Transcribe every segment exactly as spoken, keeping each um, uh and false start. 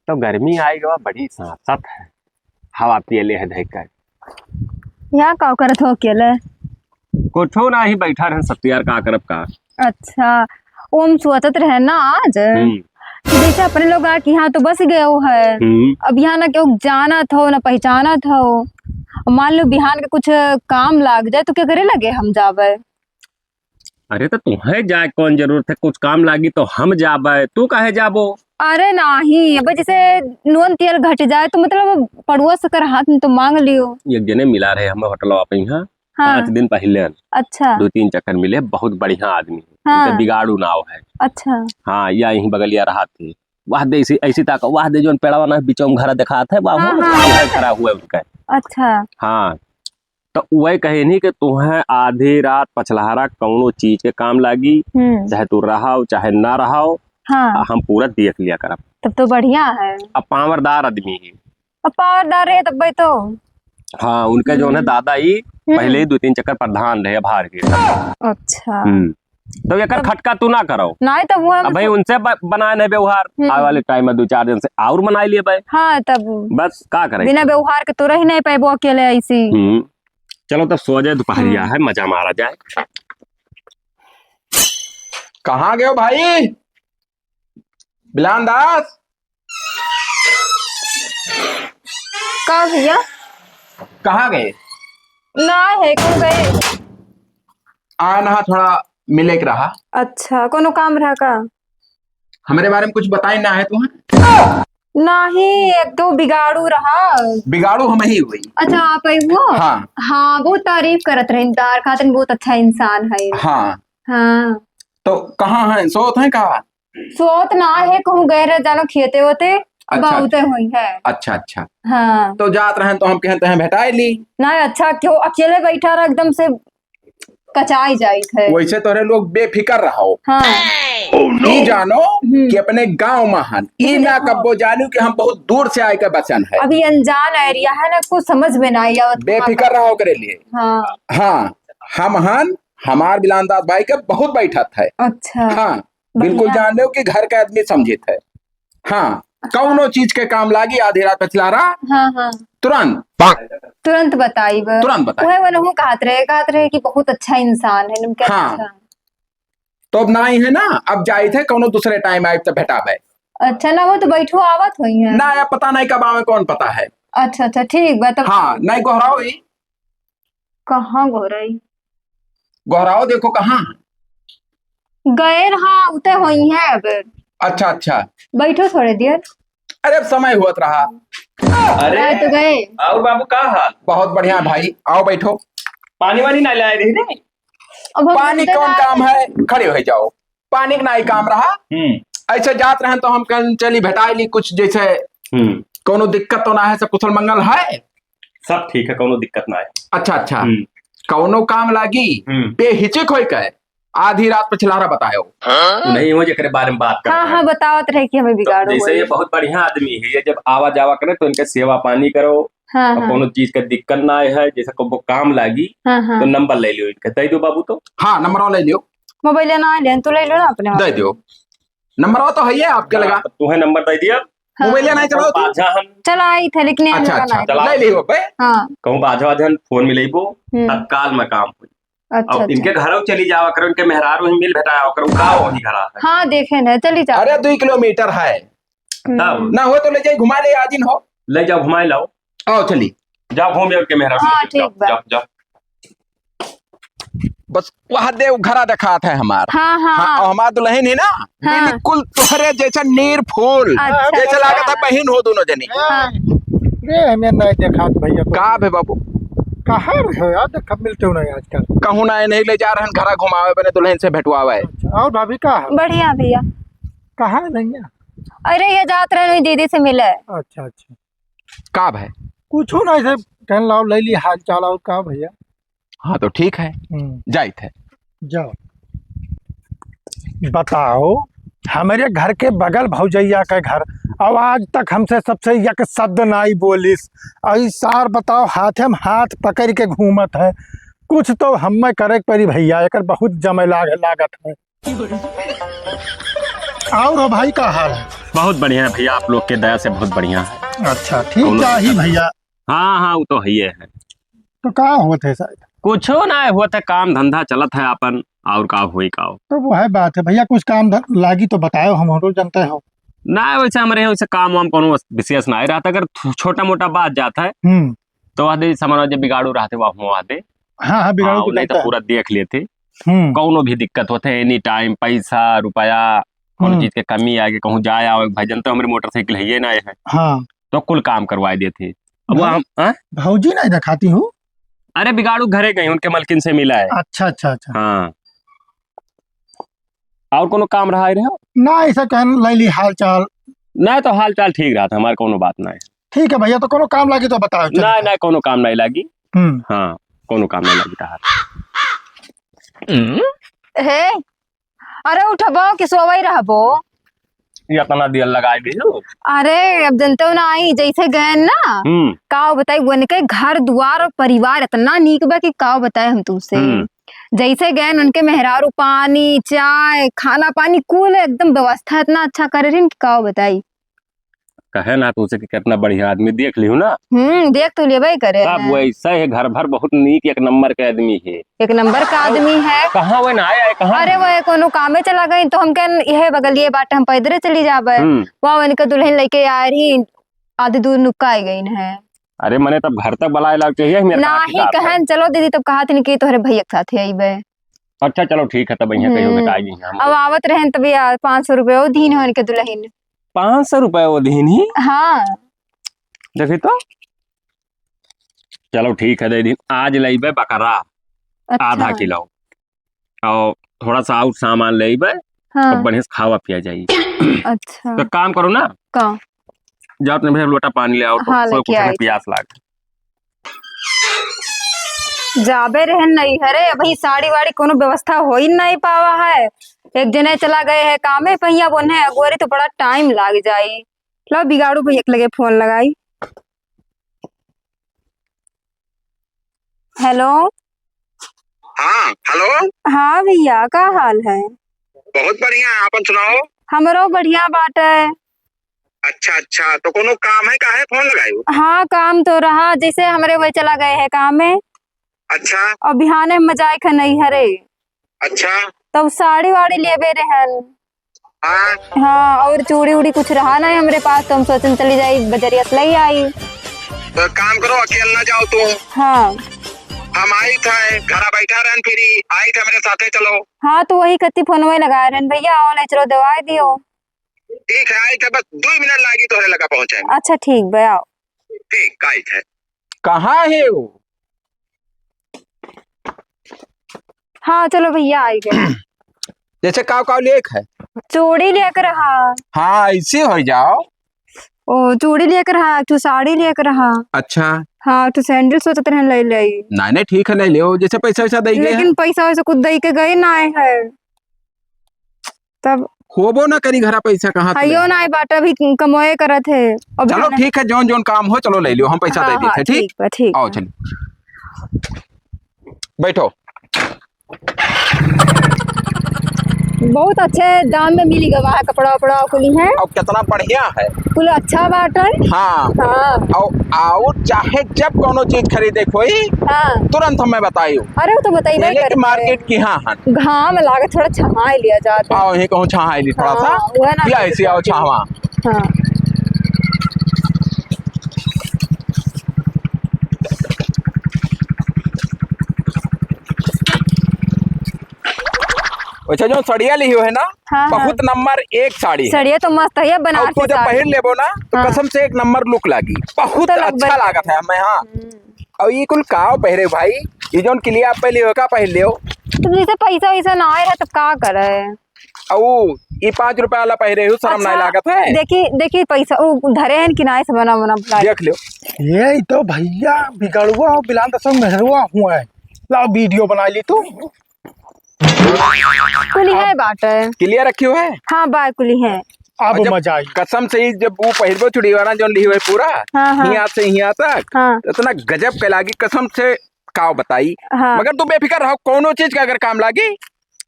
तो गर्मी आइ गवा, बड़ी सांसत है, हवा पिए ले है धइकर। यहाँ का करत हो अकेले? कुछो नाही, बैठा रहन सत्यार, का करब का। अच्छा, वो हम सोचत रहे ना आज, हम्म। कि जैसे अपने लोग आके यहाँ तो बस गए हो है, हम्म। अब यहाँ ना केहू जानत हो, ना पहचानत हो, मान लो बिहान के कुछ काम लाग जाए तो क्या करे लगे हम जाबे? अरे तो तुहें जाए कौन जरूरत है, कुछ काम लागी तो हम जाबे, तू काहे जाबो? अरे नाही, अब जैसे नून तेल घट जाए तो मतलब पड़ुआ से कर हाथ में तो मांग लियो। एक जने मिला रहे हमें होटलवा पे यहाँ, हाँ। पाँच दिन पहिले। अच्छा। दो तीन चक्कर मिले, बहुत बढ़िया आदमी है, हाँ। उनके बिगाड़ू नाव है। अच्छा। हाँ, या यहीं बगलिया रहा थे। वाह दे, ऐसी, ऐसी ताक, वाह दे, जोन पेड़वा ना बीचों में घर दिखात है, वाह, हाँ, वो हाँ। घर खड़ा हुआ है उनका। अच्छा। हाँ, तो वही कहे नहीं कि तुहें आधी रात पछलहरा कौनो चीज के काम लागी, हम्म। चाहे तू रहाओ, चाहे ना रहाओ, हाँ। आ हम पूरा देख लिया करब। तब तो बढ़िया है। अब पावरदार आदमी है। अब पावरदार रहे तब भाई तो। हाँ, उनके जो है हम्म। दादा ही हम्म। पहले ही दो तीन चक्कर प्रधान रहे अब हार के। अच्छा। हम्म। तो एकर तब खटका तू ना करो। नहीं, तब वो अब भाई उनसे ब-, बनाए नहीं व्यवहार, हम्म। आवे वाले टाइम में दो चार दिन से और बनाए लिए भाई। हाँ, तब बस का करे? बिना व्यवहार के तो रह नहीं पाएबो अकेले ऐसी। हम्म। चलो तब सो जाए, दोपहरिया हम्म। है, मजा मारा जाए। कहाँ गयो भाई? बिलान दास? का भैया? कहाँ गए? ना है, कौन गए? आ ना, थोड़ा मिले के रहा। अच्छा, कोनो काम रहा का? हमरे बारे में कुछ बताए ना है तुम्हें? नाही, एक तो बिगाड़ू रहा। बिगाड़ू हम ही हुई। अच्छा, आप ही हुआ? हाँ। हाँ, बहुत तारीफ करत रहे, दार खातिन बहुत अच्छा इंसान है। हाँ। हाँ। तो कहाँ हैं? सोत हैं का? सोत ना है, कहूँ गए रहे, जानो खेते होते, अच्छा, बहुते अच्छा। हुई है। अच्छा, अच्छा। हाँ। तो जात रहन तो हम कहते हैं भेटाए ली। ना, अच्छा, क्यों अकेले बैठा रहा, एकदम से कचाई जाइत है। वैसे तोहरे लोग बेफिकर रहो। हाँ। ई जानो हम्म। कि अपने गाँव में हन। ई ना हाँ। कब्बो जानू कि हम बहुत दूर से आए के बसन है। अभी अनजान एरिया है ना, कुछ समझ में ना आवत। बेफिकर रहो ओकरे लिए। हाँ। हाँ, हम हन, हमार बिलान दास भाई के बहुत बैठत है। अच्छा। हाँ, बिल्कुल बढ़िया। जान लो कि घर के आदमी समझित है। हाँ, कौनो चीज के काम लागी आधी रात पछिलारा, हाँ, हाँ। तुरंत। तुरंत बताइब। तुरंत बताइब। उहे वनहु कहत रहे, कहत रहे कि बहुत अच्छा इंसान है, इनके हाँ। अच्छा। तो अब नाई है ना, अब जाइत है, कौनो दूसरे टाइम आइब तो भेटाबे। अच्छा, ना वो तो बैठो आवत होई है। ना, या पता नहीं कब आवे, कौन पता है। अच्छा, अच्छा, ठीक बा, तब हाँ, नहीं गोहराओ ही। कहाँ गोहराई? गोहराओ देखो कहाँ? गए रहा, उते होई है अब। अच्छा, अच्छा। बैठो थोड़े देर। अरे, अब समय हुअत रहा। अरे, गए तो गए। और बाबू, का हाल? बहुत बढ़िया भाई, आओ बैठो। पानी वानी ना लाए रही रे? अब हम पानी कौन काम है? खड़े हो जाओ। पानी के नाई काम रहा। हम्म। ऐसे जात रहन तो हम कहन चली भेटाई ली कुछ, जैसे हम्म। कौनो दिक्कत तो ना है, सब कुशल मंगल है? सब ठीक है, कौनो दिक्कत ना है। अच्छा, अच्छा। हम्म। कौनो काम लागी? हम्म। बेहिचक होई के आधी रात पछिलारा बतायो। नहीं हो जेकरे बारे में बात करत हाँ, रहे। हाँ, बतावत रहे कि हमें तो बिगाड़ो जैसे बोले। ये बहुत बढ़िया आदमी है, ये जब आवा जावा करे तो इनके सेवा पानी करो, हाँ, और हाँ। कौनो चीज के दिक्कत ना आए है, जैसे को काम लागी, हाँ, हाँ। तो नंबर ले लियो इनके, दे दो बाबू तो। हाँ, नंबर ले लियो। मोबाइल ना ले, तू ले लो ना अपने दे आप। दियो। नंबर तो है ये आपके लगा। हाँ, तो तुम्हें नंबर दे दिया। हाँ। मोबाइल नहीं चलाओ तू। बाझा हम चलाई थे, लेकिन अच्छा, अच्छा, चला। ले लियो बे। हाँ। कहूँ बाझा वाझा फोन मिलेबो, हम्म। तत्काल में काम हो। अच्छा, अब अच्छा। इनके घरों चली जावा करो, इनके मेहरारू ही मिल भेटाया करो, का वही घरा है? हाँ, देखे ना, चली जाओ। अरे, दो किलोमीटर है। हम्म। तब? ना हो तो ले जाई, घुमा ले, आजिन हो। ले जाओ, घुमाई लाओ। आओ, चली। जाओ, घूम जाओ इनके मेहरारू हाँ, लेके, ठीक जाओ, बा। जाओ, जाओ। बस वह देव घरा देखात है हमार। हाँ, हाँ, हाँ, हाँ। और हमार दुल्हन है ना, हाँ। बिल्कुल तोहरे जैसा नीर फूल, अच्छा। जैसे लागत है बहिन हो दोनों जनी। हाँ। रे, हमें नहीं देखात भैया को। का बे बाबू? कहाँ रहे हो यार? देख, कब मिलते हो नहीं आजकल? कहूँ ना, नहीं ले जा रहन घरा घुमावे बने दुल्हन से भेंटवावे। अच्छा, और भाभी का है? बढ़िया भैया। कहाँ है भैया? अरे, ये जात रहे दीदी से मिले। अच्छा, अच्छा। का भाई? कुछो ना, ऐसे कहन लाओ, ले ली हाल चाल और का भैया? हाँ, तो ठीक है, हम्म। जाइत है। जाओ। बताओ, हमरे घर के बगल भौजैया के घर, और आज तक हमसे सबसे एक शब्द नाई बोलिस। और ई सार बताओ, हाथे में हाथ पकड़ के घूमत है। कुछ तो हमें करे के पड़ी भैया, एकर बहुत जमे लाग-, लागत है। और हो भाई, का हाल है? बहुत बढ़िया है भैया, आप लोग के दया से बहुत बढ़िया है। अच्छा, ठीक कौनो चाही दिक्कत भैया। हाँ, हाँ, वो तो है ही है। तो का होत है साहब? कुछो ना होत है, काम धंधा चलत है आपन, और का होई का हो। तो वो है बात है भैया, कुछ काम ध-, लागी तो बताओ, हम हमरो जनते हो। ना, वैसे हमरे यहाँ वैसे काम वाम कोनो विशेष ना रहता, अगर छो-, छोटा मोटा बात जात है, हम्म। तो वह दे सामान जे बिगाड़ू रहते, वह हुआ दे। हाँ, हाँ, बिगाड़ू हाँ, तो नहीं तो करता है। पूरा देख लेते। हम्म। कौनो भी दिक्कत होते, any time, पैसा, रुपया, कौनो हम्म। चीज के कमी आए, कहूँ जाए आओ, भाई जनते हो, हमरे मोटरसाइकिल है, ये ना है। हाँ। तो कुल काम करवाए देते। अब वो भाई, हम, हाँ? भौजी नहीं दिखाती हूँ। अरे, बिगाड़ू घरे गई, उनके मलकिन से मिला है। अच्छा, अच्छा, अच्छा। हाँ। और कोनो काम रहा है रे? ना, ऐसा कहन ले ली हाल चाल। ना, तो हाल चाल ठीक रहा था, हमारे कोनो बात ना है। ठीक है भैया, तो कोनो काम लागी तो बताओ, चलिए। ना, ना, कोनो काम नहीं लागी। हम्म। हाँ, कोनो काम नहीं लागी तहार। हे, अरे उठबो कि सोवई रहबो? ये इतना दिया लगाए दियो। अरे, अब जनते हो ना आई, जैसे गए ना, हम्म। काव बताई, उनके घर दुआर और परिवार इतना नीक बा कि काव बताए हम तुमसे। हम्म। जैसे गए उनके मेहरारू पानी, चाय, खाना पानी, कुल एकदम व्यवस्था इतना अच्छा करे रही कि काव बताई। कहे ना तुमसे कि कितना बढ़िया आदमी, देख लियो ना। हम्म, देख तो लेबे करे तब हैं। वैसा है, घर भर बहुत नीक, एक नंबर के आदमी है। एक नंबर का आदमी है। कहाँ वो ना आया है, कहाँ? अरे, वो कोनो कामे चला गई, तो हम कहन, "यह बगलिए बाटे, हम पैदरे चली जाबे।" हम्म। वहाँ उनके दुल्हन लेके आ रही, आधी दूर नुक्का आई गई है। अरे, मने तब घर तक बुलाए लाग चाहिए, मेरे कहाँ नाही, ठिकाना है? कहन, "चलो दीदी," तब कहा थी कि तोहरे भैया के साथ ही आईबे। अच्छा, चलो ठीक है, तब यहाँ कहीं हम्म। भेटाई नहीं हम। अब आवत रहन तब यार, पाँच सौ रुपये वो दीन हो इनके दुल्हन। पाँच सौ रुपये वो दीन ही? हाँ। देखी तो, चलो ठीक है, दे दी। आज लेबे बकरा अच्छा। आधा किलो, और थोड़ा सा और सामान लेबे, हाँ। तो बढ़िया से खावा पिया जाई। अच्छा। तो काम करो ना, का? जाओ तुम भैया लोटा पानी ले आओ, तो हाँ, कोई लेके कुछ आई। प्यास लाग। जाबे रहन नहीं हरे, अभी साड़ी वाड़ी कोनो व्यवस्था हो ही नहीं पावा है। एक जने चला गए है कामे, पहिया बोने अगोरी तो बड़ा टाइम लाग जाई। लो बिगाड़ू भैया के लगे फोन लगाई। हेलो। हाँ, हेलो। हाँ भैया, का हाल है? बहुत बढ़िया, आपन सुनाओ। हमरो बढ़िया बाटे। अच्छा, अच्छा, तो कोनो काम है, काहे फोन लगायो? हाँ, काम तो रहा, जैसे हमरे वही चला गए है काम में। अच्छा। और बिहाने में जाए के नहीं हरे। अच्छा। तब साड़ी वाड़ी लेबे रहन। हाँ। हाँ, और चूड़ी उड़ी कुछ रहा ना हमरे पास, तो हम सोचन चली जाई बजरिया से ले आई। तो एक काम करो, अकेल ना जाओ तू। हाँ। हम आई थे, घरा बैठा रहन, फिर आई थे हमरे साथे, चलो। हाँ, तो वही कत्ती फोनवे लगा रहन, भैया, आओ, ले चलो, दवाई दियो। ठीक है, आई थे, बस दो मिनट लागी तोहरे लगा पहुँचे। अच्छा, ठीक बा, आओ। ठीक, आई थे। कहाँ है वो? हाँ, चलो भैया, आई गए। जैसे काव काव लेक है? चूड़ी लेकर रहा। हाँ, ऐसे हो जाओ। ओ, चूड़ी लेकर रहा, तू साड़ी लेकर रहा। अच्छा। हाँ, तू सैंडल सोचत रहन ले ले। नहीं, नहीं, ठीक है, ले लियो, जैसे पैसा वैसा दे गए लेकिन हैं। पैसा वैसा कुछ दे के गए ना आए है। तब होबो ना करी घरा पैसा कहाँ से हइयो ले? ना आए बाटा भी कमोए करत है। अब चलो ना ठीक है, जौन जौन काम हो, चलो ले लियो, हम पैसा हाँ, दे देते हाँ, हैं, ठीक? ठीक बा, ठीक आओ, बा। चलिए। बैठो। बहुत अच्छे दाम में मिली गवा है कपड़ा उपड़ा कुली है। और कितना बढ़िया है। कुल अच्छा बाटन। हाँ। हाँ। और, और चाहे जब कोनो चीज खरीदे कोई, हाँ। तुरंत हमें बताइयो। अरे वो तो बताइबे ये लेके करते मार्केट हैं। की, हाँ, हाँ। घाम लागे, थोड़ा छहाई लिया जाता है। आओ, यहीं कहूँ छहाई ली थोड़ा हाँ, सा। वो है ना, या ऐसे आओ छावा। हाँ। अच्छा, जो सड़िया ली हुई है ना, हाँ, हाँ। बहुत नंबर एक साड़ी है। सड़िया तो मस्त है, ये और बनारसी तू जब साड़ी। पहिर लेबो ना, तो हाँ। कसम से एक नंबर लुक लागी, बहुत तो लगभग अच्छा लागत है हमें। हाँ। हम्म। और ये कुल काव पहिरे भाई, ये जौन किलिया आप पहले हो, का पहिर लियो? तो जैसे पैसा वैसा ना आए रहे, तो का करे? और ये पाँच रुपया वाला पहिरे हो, शर्म अच्छा, नहीं लागत है? देखी, देखी पैसा, वो धरे हैं कि ना, ऐसे बना, बना, बना। देख लियो। ये तो भैया बिगड़ुआ और बिलान दसंग मेहरुआ हुआ है। लाओ वीडियो बना ली तू। कुली है बाटे। किलिया रखी हुई है? हाँ, बा कुली है। अब और जब मजा आई। कसम से ही जब वो पहिरबो चूड़ी वाला जौन ली हुई पूरा, हाँ, हाँ। हियाँ से हियाँ तक, हाँ। इतना गजब के लागी, कसम से काव बताई। हाँ। मगर तू बेफिकर रहो, कौनो चीज का अगर काम लागी,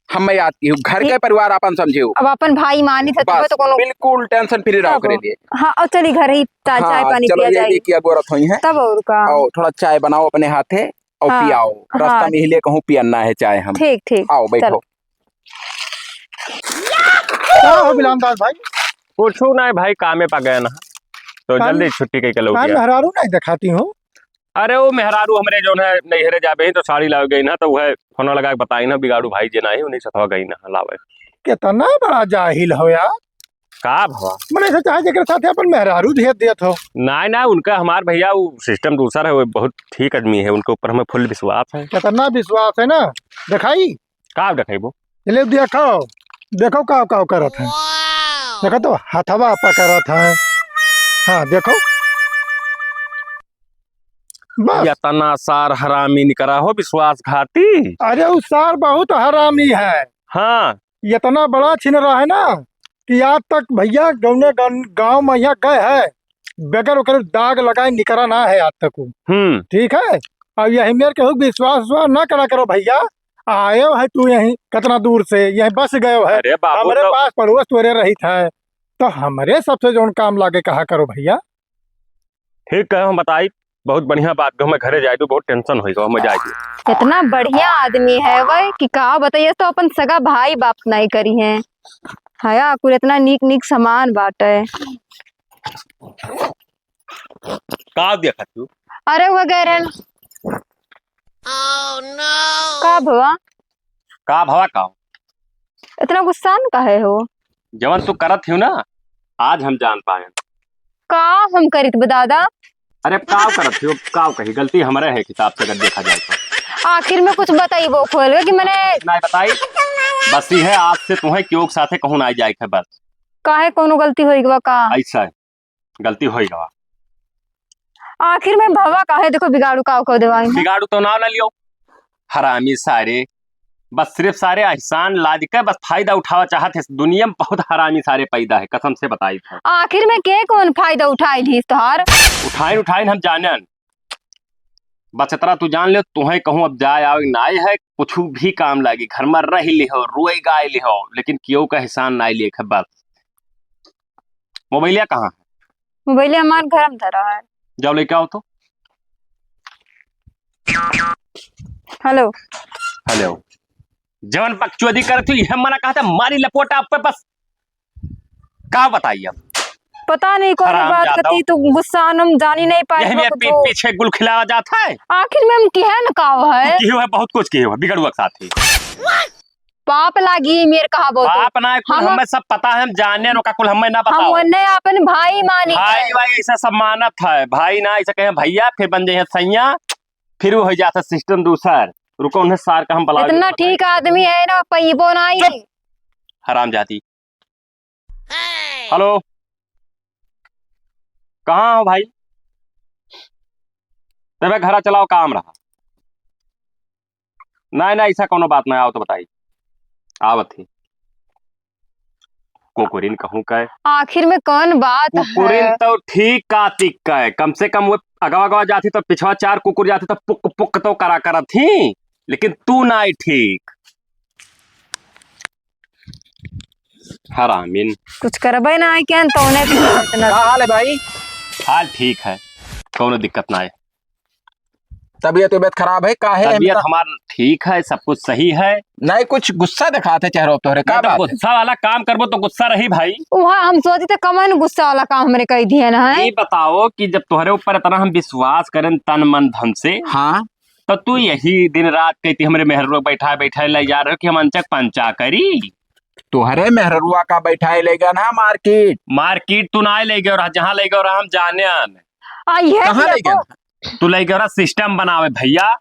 हमें याद किहू, घर के ठीक। परिवार आपन समझिहू। अब आपन भाई मानित है, तब बस, तो कोनो बिल्कुल tension free रहो तब। करे लिए। हाँ, और चली घर ही ता-, हाँ, चाय पानी चलो पिया ये जाई। देखिए, अगोरत होई हैं। तब और का। और थोड़ा चाय बनाओ अपने हाथे और हाँ, पियाओ। रास्ता हाँ। में ही लिए कहूँ पियना है चाय हम। ठीक, ठीक। आओ, बैठो। चलो। का हो बिलाम दास भाई? कुछु नाहीं भाई, कामे पा गए ना, तो कान-, जल्दी छुट्टी कइके लौट कान गया। मेहरारू नाहीं देखाती हो? अरे, वो मेहरारू हमरे जौन है, नैहरे जाबे ही तो साड़ी लावे गई ना, तो वह फोन लगा के बताई ना, बिगाड़ू भाई जे नाहीं, उन्हीं सथवा गई ना, लावे। कितना बड़ा जाहिल हो यार। का भवा? मने ऐसे चाहे जेकरे साथे अपन मेहरारू भेज दियत हो। नाहीं, नाहीं, उनका हमार भैया वो system दूसर है, वो बहुत ठीक आदमी है, उनके ऊपर हमें full विश्वास है। कितना विश्वास है ना, देखाई? का देखाई वो? ले देखो, देखो का, का करत है। देखो तो हथवा पकड़त है। हाँ, देखो। बस। इतना सार हरामी निकरा हो, विश्वासघाती। अरे, उ सार बहुत हरामी है। हाँ। इतना बड़ा छिनरा है ना कि आज तक भैया जौने गन-, गाँव में यहाँ गए है, बगैर ओकरे दाग लगाए निकरा ना है आज तक वो। हम्म। ठीक है? अब यही मेर केहू विश्वास, विश्वास ना करा करो भैया। आयो है तू यहीं कितना दूर से, यहीं बस गयो है। अरे बाबू, हमरे तो पास पड़ोस तोरे रहित है, तो हमरे सबसे जौन काम लागे कहा करो भैया। ठीक है, हम बताई, बहुत बढ़िया बात, हमें घरे जाए दो, बहुत tension होई गो, हमें जाए दो। इतना बढ़िया आदमी है वह कि का बताइए, तो अपन सगा भाई बाप नाहीं करी हैं। हया कुल इतना नीक नीक सामान बाटे। का देखत तू? अरे वो गए रहन। का भवा? का भवा का? इतना गुस्सान काहे हो? जवन तू करत हियो ना, आज हम जान पाएन। का हम करित बा दादा? अरे, काव करत हियो, काव कही, गलती हमरे है हिसाब से अगर देखा जाए तो। आखिर में कुछ बताइबो खोल के कि मने नाहीं बताई, बस ये है, आज से तुम्हें केहू के साथे कहूँ ना जाए के बस। काहे, कौनो गलती होई गवा का? ऐसा है, गलती होई गवा। आखिर में भवा काहे, देखो बिगाड़ू का को देवाई में। बिगाड़ू तो नाव ना लियो, हरामी सारे। बस सिर्फ सारे एहसान लाद के बस फायदा उठावा चाहत है। दुनिया में बहुत हरामी सारे पैदा है, कसम से बताई था। आखिर में के कौन फायदा उठाई ली तोहार? उठाइन, उठाइन हम जानन। बस इतना तू जान ले, तुहें कहूँ अब जाए आवे नाई है, कुछ भी काम लागी, घर में रह लिहो, रोए गाय लिहो, लेकिन केहू का एहसान नाई लेख है बस। मोबाइलिया कहाँ है? मोबाइलिया हमार घर में धरा है। जाओ लेके आओ तो। हेलो। हेलो। जवन बकचोदी करत हुई, हम मना कहते मारी लपोटा आप पे बस। का बताई अब? पता नहीं कौन हराम बात जादव। कती तू गुस्सा हम जानी नहीं पाए यही में कुछ पीठ हो। पीछे गुल खिलावा जात है। आखिर में हम किहे न काव है? किहे है बहुत कुछ किहे है, बिगड़ुआ के साथ ही। पाप लागी मेर कहा बहुत। पाप ना, कुल हम हमें सब पता है, हम जाने ओका कुल हमें ना हम बताओ। ओने अपन भाई मानी भाई, है। भाई ऐसा सब मानत है, भाई ना ऐसा कहे भैया, फिर बन जाए सैया, फिर वो हो जाता system दूसर। रुको, उन्हें सार का हम बला इतना के बताई। ठीक आदमी है ना, पईबो नहीं। चुप! हरामजादी। हेलो, कहाँ हो भाई? तबे घरा चलाओ, काम रहा। नहीं, नहीं, ऐसा कोनो बात नहीं, आओ तो बताई। आवत ही। कुकुरिन कहूँ का है? आखिर में कौन बात कुकुरिन है? तो ठीक का तिक का है, कम से कम वो अगवा अगवा जाती तो पिछवा चार कुकुर जाती तो पुक पुक तो करा करत ही, लेकिन तू ना ठीक। हरामिन। कुछ करबे ना है क्या, तो उन्हें भी इतना का हाल है भाई? हाल ठीक है, कौनो दिक्कत ना है। तबीयत, तबीयत खराब है, काहे है तबीयत मतलब? हमार ठीक है, सब कुछ सही है। नहीं, कुछ गुस्सा दिखाते चेहरों तोहरे, का नहीं तो बात है? गुस्सा वाला काम करबो तो गुस्सा रही भाई। वहाँ हम सोची थे कमन गुस्सा वाला काम हमरे कही दिए ना है। ये बताओ कि जब तोहरे ऊपर इतना हम विश्वास करें तन मन धन से, हाँ। तो तू यही दिन रात कहती हमरे मेहरुआ बैठा बैठा ले जा रहे हो कि हम अंचक पंचा करी। तोहरे मेहरुआ का बैठाए ले गया ना मार्केट। मार्केट तू ना ले गयो रहा, जहाँ ले गयो रहा हम जाने आने। आ, ये कहाँ ले देखो। गया? तू ले गयो रहा system बनावे भैया।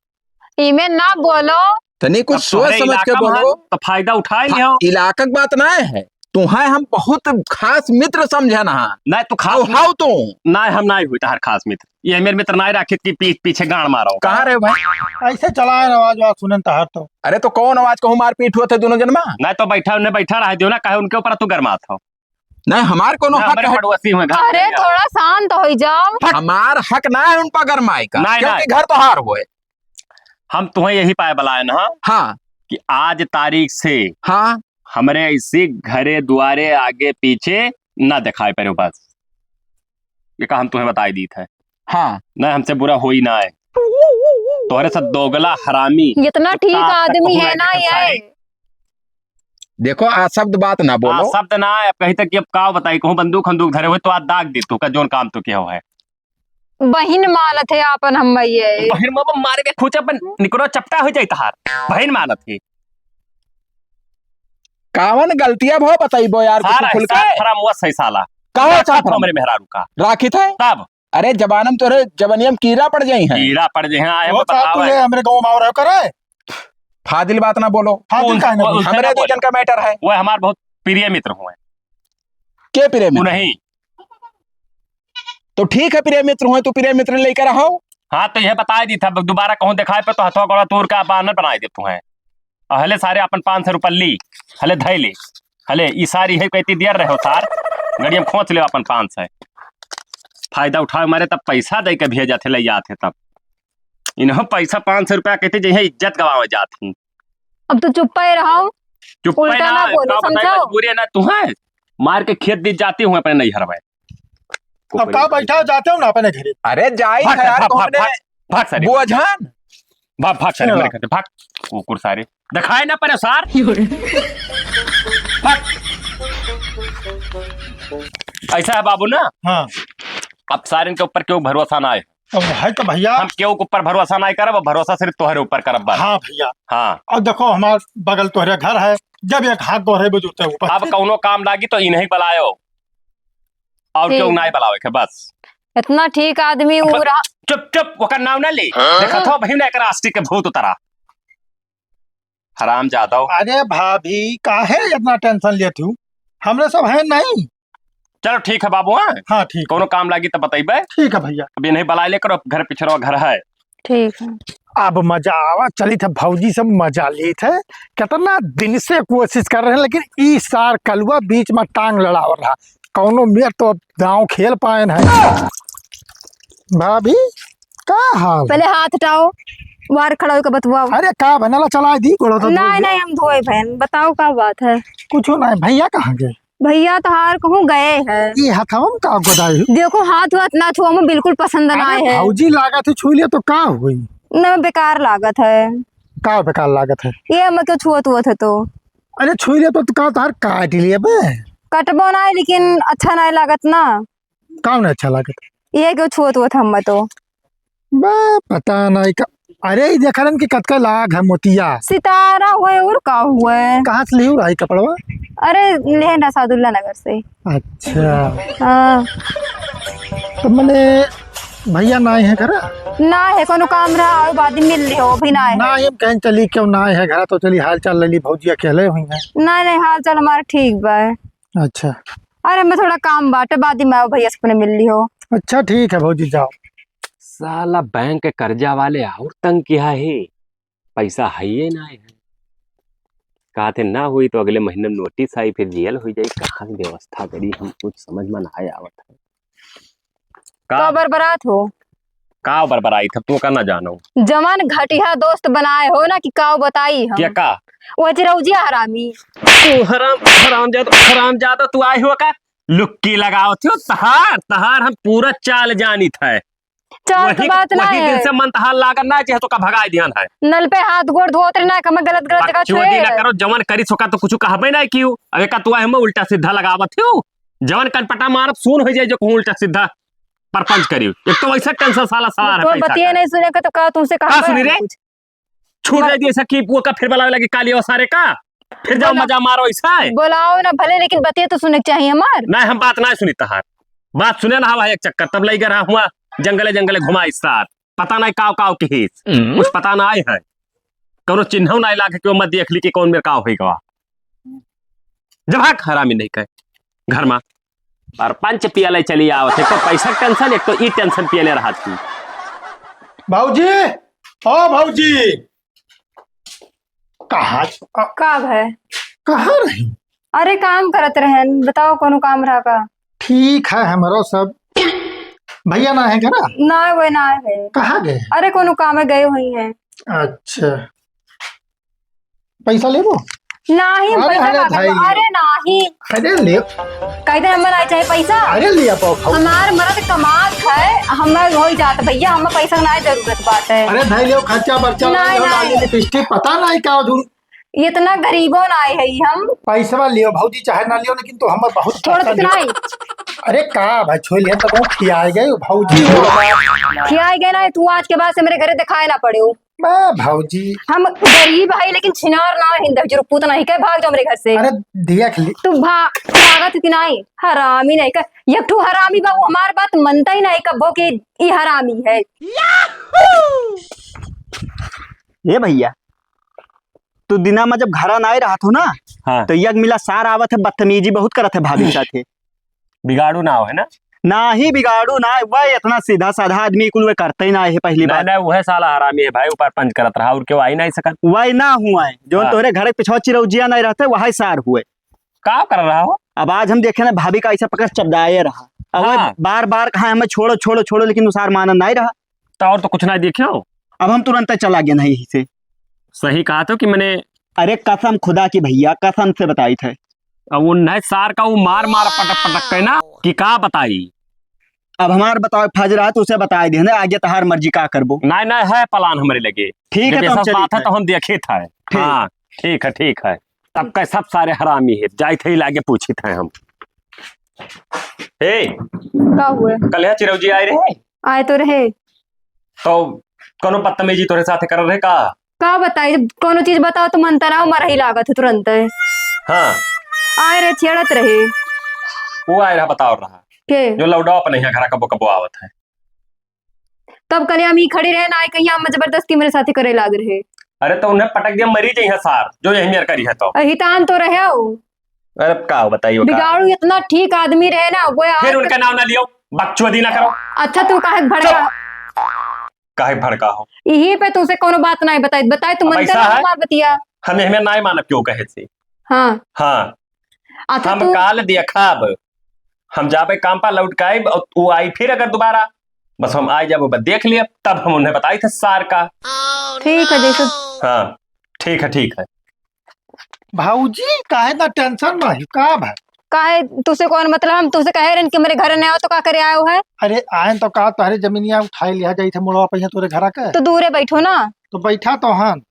इमे ना बोलो। तनी कुछ अब सोच तोहरे समझ के इलाका में बोलो। तो फायदा उठा ही हाँ, लियो। इलाका की बात ना है, तुहे हम बहुत खास मित्र समझे ना। नहीं, तू खास तो मित्र हाउ तू। नहीं, हम नहीं हुई तहार खास मित्र। ये मेरे मित्र नहीं राखित की पीठ पीछे गांड मारो। कहाँ रहे भाई? ऐसे चलाए ना आवाज, आवाज सुनन तहार तो। अरे तो कौन आवाज कहूँ मारपीट हुआ थे दोनों जन में? नहीं तो बैठा, उन्हें बैठा रह दियो ना, कहे उनके ऊपर तू गरमात हो। नहीं, हमार कोनो ना, हक हमारे है। पड़ोसी हुए, घर अरे, में थोड़ा शांत हो जाओ। हमार हक ना है उन पर गरमाए का, नहीं, क्योंकि नहीं। घर तोहार होए। हम तुम्हें यही पाए बुलाए ना। हाँ। कि आज तारीख से हाँ। हमरे ऐसी घरे दुआरे आगे पीछे ना दिखाई पड़ो बस। ये का हम तुम्हें बताई दीत है। हाँ। ना हमसे बुरा होई ना है। तोहरे से दोगला हरामी। इतना ठीक कुत्ता तक आदमी कहूँ है ना ना देखे ये। सारे। देखो, अशब्द बात ना बोलो। अशब्द ना है, अब कहीं तक कि अब का बताई, कहूँ बंदूक हंदूक धरे हुए तो आज दाग दी तू का जोन काम तू किया हुआ है। बहिन मानत है आपन हम ये। बहिन मामा मारे के खूंचा पर निकरो चपटा हो जाई तहार। बहिन मानत है। कावन गलतिया भो बताइबो यार, कुछ सारा खुल के। सारा फरामुआ सही साला। का राखा सारा था हमरे मेहरारू का। राखी थे? तब? अरे जबानम तोरे जबनियम कीड़ा पड़ जाई हैं। कीड़ा पड़ जाई हैं, आए वो वो साहब बतावा तू है। ये हमरे गाँव में आओ रहे करे। फाजिल बात ना बोलो। फाजिल उन-, काहे ना वो बोलो? उनसे हमरे ना दो बोले। जन का matter है। वो हमार बहुत प्रिय मित्र हुए। के प्रिय वो मित्र? नहीं। तो ठीक है, प्रिय मित्र हुए, तू प्रिय मित्र लेकर आओ। हाँ, तो यह बताए दी था, दोबारा कहूँ दिखाए पे तो हथवा गोड़ा तोड़ के बानर बनाए दे तू है। और हले सारे अपन पाँच सौ रुपये ली, हले धै ले, हले ई सारी है कहती दियर रहे हो सार, गड़िया में खोंच ले अपन पाँच सौ। फायदा उठावे मारे तब पैसा दे के भेजा थे, ले जाते तब। इन्हों पैसा पाँच सौ रुपया कहते जइहे इज्जत गवावे जात ही। अब तो चुप्पा ही रहो, चुप्पा ही उल्टा ना ना, बोलो, का बताई समझाओ। मजबूरी है ना तू है, मार के खेत दी जाती हूँ अपने नैहर में। अब का बैठा हो, जाते हो ना अपने घरे। अरे जाई भाग, है यार, भाग, तो भाग, हमने भाग, भाग सारे। बुआ जान। भाग, भाग सारे, चलो। मेरे घर से भाग। कुकुर सारे। दिखाए ना पड़े सार। भाग। ऐसा है बाबू ना। हाँ। अब सारे के ऊपर क्यों भरोसा ना आए। अब है तो भैया। हम केहू के ऊपर भरोसा नाहीं करब, अब भरोसा सिर्फ तोहरे ऊपर करब बस। हाँ भैया। हाँ। अब देखो, हमार बगल तोहरे घर है, जब एक हाथ तोहरे बुझुते ऊपर। अब कौनो काम लागी तो इन्हीं बुलायो, और ठीक। केहू नाहीं बुलावे के बस। इतना ठीक आदमी अब उ रहा। चुप, चुप, ओकर नाम ना ले। हाँ? देखत हो बहिन, एकर आस्ती के भूत उतरा। हराम जादव। अरे भाभी, काहे इतना tension लेत हूँ? हमरे सब हैं नहीं। चलो ठीक है बाबू, हाँ? हाँ, ठीक है। कौनो काम लागी तब बताइबे। ठीक है भैया। अब इन्हीं बुलाए लेकर, अब घर पिछड़वा घर है। ठीक है। अब मजा आवा, चलित है भौजी से मजा लेत है। कितना दिन से कोशिश कर रहे हैं, लेकिन ई सार कलुआ बीच में टांग लड़ावल रहा। कौनो मेर तो अब दांव खेल पाएन है। भाभी, का हाल? पहले हाथ हटाओ, बाहर खड़ा होके बतवाओ। अरे का भए, नला चलाए दी, गोड़ो तो धो नहीं, दे। नहीं, हम धोए बहन, बताओ का बात है? कुछो नहीं, भैया कहाँ गए? भैया तोहार कहूँ गए हैं। ये हथवा में का गोदाई हो? देखो हाथ वाथ ना छुआ, हमें बिल्कुल पसंद ना अरे है। भौजी लागत है, छू लिया तो का हुई? ना, बेकार लागत है। का बेकार लागत है? ये हमें क्यों छुअत हुआ थे तो? अरे छू लिया तो, तो का तोहार काट लिया बे? कटबो ना है, लेकिन अच्छा ना लागत ना। काम नहीं अच्छा लागत। ये क्यों छुअत हुआ था हमें तो? बा, पता नहीं का। अरे, ई देखलन कि कतका लाग है मोतिया। सितारा हुए और का हुए? कहाँ से लिहू रहा ई कपड़वा? अरे, लेहन रहा सादुल्ला नगर से। अच्छा। हाँ। तो मने भैया ना आए हैं घरा? ना है, कोनो काम रहा और बाद में मिल लिहो, अभी ना है। ना, हम कहें चली क्यों ना आए हैं घरा, तो चली हाल चाल ले ली, भौजी अकेले हुई हैं। नहीं, नहीं, हाल चाल हमारा ठीक बा। अच्छा। अरे, मैं थोड़ा काम बाटे, बाद में आओ भैया से अपने मिल लिहो। अच्छा, ठीक है भौजी, जाओ। साला बैंक के कर्जा वाले और तंग किया है, पैसा है ये ना है। कहते ना हुई तो अगले महीने नोटिस आई, फिर जेल हो जाई। कहाँ से व्यवस्था करी, हम कुछ समझ में ना आवत है। का? का बरबरात हो? का बरबराई था, तू का ना जानो? जवान घटिया दोस्त बनाए हो ना कि काव बताई हम। क्या का? वो चिरौजिया हरामी। तू हराम, हराम जादा, हराम जादा, तू आए हो का? लुक्की लगाओ थियो, तहार, तहार हम पूरा चाल जानी था। चाल तो वही, बात ना वही दिन है। से मन तहार लागत ना, चाहे तो का भगाए दिहन है। नल पे हाथ गोड़ धोत रहे ना, कम गलत गलत जगह बकचोदी छुए। ना करो, जवन करी सोका तो कुछ कहबे ना कियो। अब एका तू आए हम उल्टा सीधा लगावत थियो। जवन कनपटा मारब, सुन हो जाए जो कहूँ उल्टा सीधा। परपंच करी। एक तो वैसे tension साला सवार है तो पैसा बतिये का। नहीं सुने के तो का तुमसे कहा का सुनी रे? कुछ? छूट बा- जाए दी ऐसा कि वो का फिर बुलावे लगे काली और सारे का। फिर जाओ बोला- मजा मारो ऐसा है। बुलाओ ना भले, लेकिन बतिये तो सुने के चाहिए हमार। नहीं, हम बात ना सुनी तहार। बात सुने ना हवा एक चक्कर, तब लई गए रहा हुआ जंगले जंगले घुमा इस साथ। पता नहीं काव काव की हिस। हम्म। कुछ पता ना आए है। कौनो चिन्ह ना लागे कि वो मत देख ली कि कौन मेरे काव होई गवा। जब हक हरामी नहीं कहे घर में। और पंच पियले चली आवत है, एक तो पैसा के tension, एक तो ई tension पियले रहत थी। भौजी, ओ भौजी, कहाँ छ-, अ, का भय? कहाँ रही? अरे काम करत रहन, बताओ कोनो काम रहा का? ठीक है हमरो सब। भैया ना है घरा? ना, वे ना है। कहाँ गए? अरे कोनो काम में गए हुई हैं। अच्छा। पैसा लेबो? नाही, हम अरे, पैसा अरे, ना देबो। अरे, नाही। अरे, ले। कह दे, हमें नाही चाहे पैसा। अरे, ले, अब, अब। हमार मरद कमात है, हमें हो जात भैया, हमें पैसा नाही जरूरत बात है। अरे, नाही लेव, खर्चा बर्चा नाही, नाही लेव, नाही। लाली लिपस्टिक, पता नाही का धुन। इतना गरीबो नाही है हम। पैसवा लियो भौजी, चाहे ना लियो, लेकिन तू हमर बहुत छोड़ पैसा तो लियो। नाही। अरे का भाई, छोड़ लिया तो कहूँ खियाए गए भौजी हो। खियाए गए ना, तू आज के बाद से मेरे घरे दिखाए ना पड़े हो। बा भौजी। हम गरीब है लेकिन छिनार ना हिंद जो पूत नहीं के भाग जाओ मेरे घर से। अरे देख ली। तू भा-, भागत इतना ही हरामी नहीं का, एक ठू हरामी बा, वो हमार बात मनता ही नहीं कबो कि ई हरामी है। ए भैया, तू दिना में जब घरा नाय रहत हो ना, हाँ। तो यग मिला सार आवत है, बदतमीजी बहुत करत है भाभी के साथे। बिगाड़ू ना हो, है ना? नाही बिगाड़ू ना, वह इतना सीधा साधा आदमी कुल वह करते ही ना है पहली बात। नहीं, वह साला हरामी है भाई, ऊपर पंच करत रहा और क्यों आई नहीं सकत? वह ना हुआ है, जो हाँ। तोहरे घर के पिछवा चिरौजिया नहीं रहते, वही सार हुए। का कर रहा हो? अब आज हम देखे ना भाभी का ऐसा पकड़ चबदाए रहा। अब वह हाँ। बार-बार कहा हमें छोड़ो, छोड़ो, छोड़ो, लेकिन उ सार मानन नहीं रहा। तो और तो कुछ ना देखे हो। अब हम तुरंत चला गए नहीं से। सही कहा तो कि मैंने अरे कसम खुदा की भैया, कसम से बताई थे। अब वो नहीं सार का वो मार मार पटक पटक के ना कि का बताई। अब हमार बताओ फज रहा तो उसे बताई देने, आगे तहार मर्जी का करबो। नहीं, नहीं है प्लान हमरे लगे। ठीक है, जब तो हम ऐसा चली बात है थे। तो हम देखे था। ठीक। हाँ, ठीक है, ठीक है। तब का सब सारे हरामी है, जाई थे लागे पूछी थे हम। ए, का हुए? कल यहाँ चिरौजी आए रहे? आए तो रहे। तो कोनो बदतमीजी तोरे साथे कर रहे का? का बताई, जब कोनो चीज बताओ तो मनता ना, मरही लागत है तुरंत। हाँ। आए रहे, छेड़त रहे। वो आए रहा, बताओ रहा। के? जो लौडा अपने यहाँ घरा कबो कबो आवत है। तब कल हम ही खड़ी रहे ना, आए कहीं हम जबरदस्ती मेरे साथे करे लाग रहे। अरे तो उन्हें पटक दिया, मरी जाइए सार, जो यही मेर करी है तो। अहितान तो रहे हो। अरे का बताइयो का? बिगाड़ू इतना ठीक आदमी रहे ना, वो फिर आज उनका नाम ना लियो, बकचोदी ना करो। अच्छा तू काहे भड़का? चुप। काहे भड़का हो? यही पे तुमसे कोनो बात नहीं बताई, बताई तू अब मनते ऐसा ना है? हमार बतिया। हम एहमे नाय मानब क्यों कहे से। हाँ। हाँ। अच्छा हम तू काल देखब, हम जाबे काम पर लौट के आइब और तू आई फिर अगर दोबारा, बस हम आई जाबे, बस देख लिया, तब हम उन्हें बताई थे सार का। ठीक है, जैसे हाँ, ठीक है, ठीक है। भौजी, काहे ना tension में है? का भा? काहे, तुसे कौन मतलब? हम तुसे कहे रहन कि मेरे घर नहीं आओ तो का करे आयो है? अरे, आयन तो का, तोहरे जमीनिया उठाए लिया जाई थे, मुड़वा पहिया तोरे घरा के। तो दूरे बैठो ना। तो बैठा तो हन।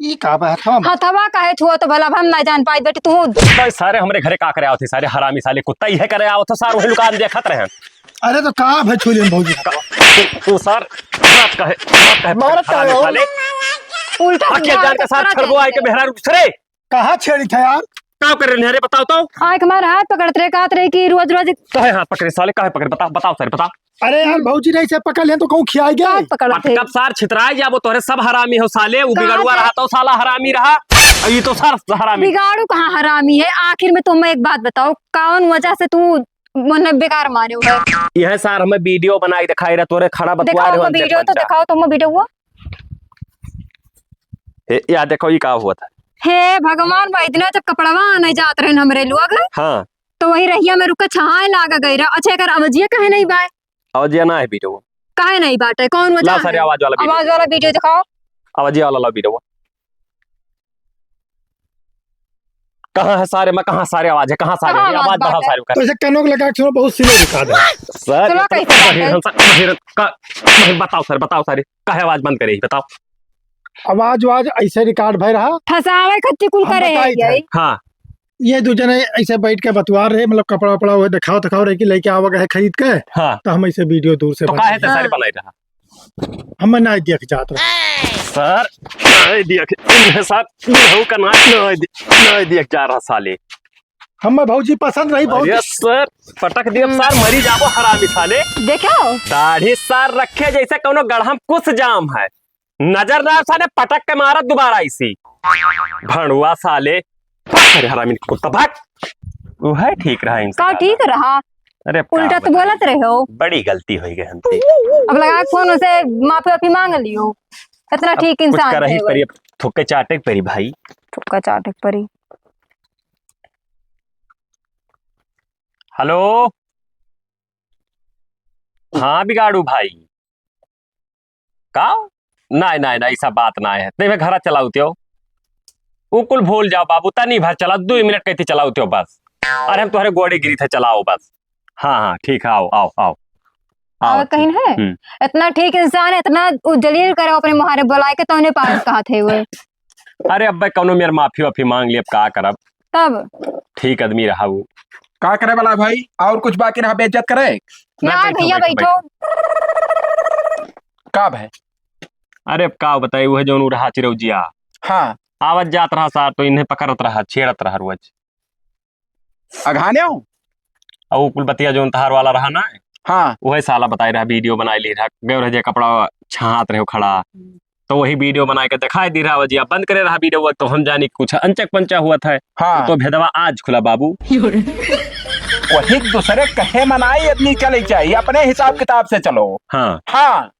ई का बा हथवा में? हथवा काहे छुआ तो भला, अब हम ना जान पाई बेटी, तू। भाई, सारे हमरे घरे का करे आवत है, सारे हरामी साले कुत्ता इहे करे आवत है, सार वही लुकान देखत रहे। अरे तो का भाई छुलियन भौजी? तू, तू सार बात कहे, बात कहे मारत हरामी काहे हो? साले। उल्टा अखिया सीधा जान के साथ करत छड़गो है। आए के मेहरारू सरे। कहाँ छेड़ी था यार? का कर रहे रे, बताओ तो। आए के हमारे हाथ पकड़त रहे, कहत रहे कि रोज रोज काहे हाथ पकड़े साले, काहे पकड़े? बताओ, बताओ सर, बताओ। अरे यार भौजी नहीं से पकड़ लें तो कहूँ खियाई गए। का पकड़त है? पटकब सार छितराई जाबो, तोहरे सब हरामी हो साले, वो कहाँ बिगड़ुआ से? रहा तो साला हरामी रहा, और ये तो सार हरामी। बिगाड़ू कहाँ हरामी है? आखिर में तुम एक बात बताओ, कौन वजह से तू मने बेकार मारे हुए। यह सार हमें video बनाई दिखाई रहा, तोरे खड़ा बतवा दिखाओ रहे हो, हमसे video तो पंचा। दिखाओ, तुम video वो। ए, या देखो, ये का हुआ था। हे भगवान, भाई, इतना जब कपड़वा आने जात रहे हमरे लोग, हाँ। तो वही रहिया में रुक के छहाए लाग गए रहा। अच्छा, एकर आवाजिया काहे नहीं बाय? आवाजिया ना है video। काहे नहीं बाटे? कौन वजह लाओ सारे है? आवाज वाला video। आवाज वाला video दिखाओ। आवाजिया वाला लाओ video। कहाँ है सारे में, कहाँ सारे आवाज है, कहाँ सारे कहाँ है? आवाज आवाज बाहर बाटे? सारे कर। तो ऐसे कानों को लगा के सुनो, बहुत slow record है। सर, सुनो इतना कैसे बात है? बहिरन सा, बहिरन का, बहिर बताओ सर, बताओ सारे, काहे आवाज बंद करे, बताओ। आवाज वाज ऐसे record भय रहा। फंसावे खत्ती कुल हम करे है बताई थे। यही। हाँ। ये दो जने ऐसे बैठ के बतवा रहे, मतलब कपड़ा वपड़ा वो दिखाओ दिखाओ रहे कि लेके आवा गए खरीद के। हाँ। तो हम ऐसे video दूर से तो बना काहे रहे। ते सारे हाँ। बनाई रहा? हमें ना देख जात रहा। सर, नहीं देख, इन्हें सर, बुढ़ऊ का ना, नहीं दे-, नहीं देख जा रहा साले। हमें भौजी पसंद रही, भौजी। अरे सर, पटक दियो सर, मरी जाबो हरामी साले। देखो। दाढ़ी सर रखे जैसे कौनो गढ़म कुछ जाम है। नजर ना साले, पटक के मारत दोबारा इसी। भंडुआ साले। भाग रे हरामी कुत्ता, भाग। वो है ठीक रहा इनसे का ज्यादा। ठीक रहा? अरे अब का उल्टा तो बताएं। बोलत रहे हो। बड़ी गलती हो गई हमसे। अब लगा फोन से माफी वाफी मांग लियो। इतना अब ठीक कुछ इंसान करही है वो। परी, अब थुक्के चाटे के परी भाई। थुक्का चाटे के परी। हेलो। हाँ बिगाड़ू भाई। का? नाय, नाय, नाय, ऐसा बात नाय है। नहीं, मैं घरा चलाऊ त्यो। उ कुल भूल जाओ बाबू, तनी भर चला, दुइ मिनट कहती चलाओ त्यो बस। अरे हम तोहरे गोड़े गिरी थे, चलाओ बस। हाँ, हाँ, ठीक है, आओ, आओ, आओ। आओ, आओ, कहिन है? हम्म। इतना ठीक इंसान है, इतना उ जलील करे अपने मुहारे बुलाए के, तौने पारस कहा थे वो। अरे अब्बे, कौनो मेर माफी वाफी मांग ले, अब का करब? तब? ठीक आदमी रहा वो। का करे वाला भाई, और कुछ बाकी रहा बेइज्जत करे? ना, ना बैठो, भैया, बैठो, बैठो। बैठो। का भाई? अरे अब का बताई, वो है जौन उ रहा चिरौजिया। हाँ। आवत जात रहा सार, तो इन्हें पकड़त रहा, छेड़त रहा रोज। अघाने हो? और वो कुल बतिया जौन तहार वाला रहा ना, हाँ। वही साला बताए रहा, वीडियो बनाए ली रहा, गए रहे जे कपड़ा छहात रहे खड़ा, तो वही वीडियो बनाए के दिखाई दी रहा, वजिया बंद करे रहा वीडियो, तो हम जानी कुछ अनचक पंचा हुआ था। हाँ। तो भेदवा आज खुला बाबू। वही दूसरे कहे मनाई आदमी चले चाहिए, अपने हिसाब किताब से चलो। हाँ। हाँ।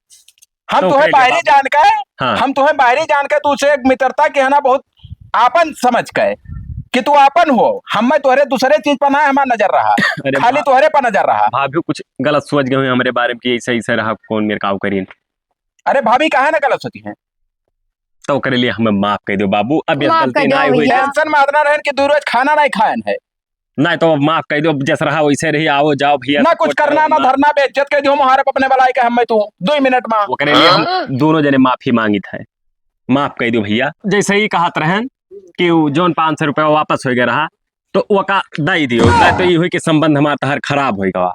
हम तो तुहे ओकरे लिए बाहरी बाबू। जान के, हाँ। हम तुहे बाहरी जान के, तू से एक मित्रता के है ना, बहुत आपन समझ के कि तू आपन हो, हमें तोहरे दूसरे चीज पर ना हमार नजर रहा, अरे खाली भा-, तोहरे पर नजर रहा। भाभी कुछ गलत सोच गए हुए हमरे बारे में कि ऐसे, ऐसे रहा, कौन मेरे काव करीन। अरे भाभी काहे ना गलत सोची हैं? तो ओकरे लिए हमें माफ कर दो बाबू, अब ये माफ गलती कर दो ना हुई भैया। टेंशन में इतना रहन कि दू रोज खाना नहीं खायन है। नहीं तो अब माफ कर दो, जैसे रहा वैसे रही, आओ जाओ भैया, ना कुछ support करना, करो, ना ना। धरना, बेइज्जत कर दियो मुहारब अपने बलाई के हमें तू, दो मिनट में। ओकरे लिए हम दोनों जने माफी मांगित है, माफ कर दो भैया। जैसे ही कहत रहन कि उ जौन पाँच सौ रुपया वापस हो गया रहा, तो ओका दे दियो, नहीं तो ये हुई कि संबंध हमार तहार खराब हो गवा।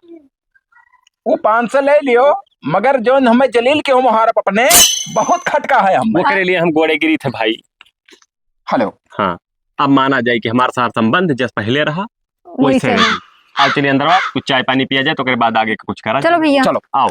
वो पाँच सौ ले लियो, मगर जौन हमें जलील के हो मुहारब अपने, बहुत खटका है हमें। ओकरे लिए हम गोड़े गिरी थे भाई। हेलो। हाँ, अब माना जाए कि हमार सार संबंध जस पहले रहा, वैसे वैसे रही। रही। आओ चलिए अंदर आओ, कुछ चाय पानी पिया जाए, तो ओकरे बाद आगे का कुछ करा चलो जाए। भैया। चलो। आओ।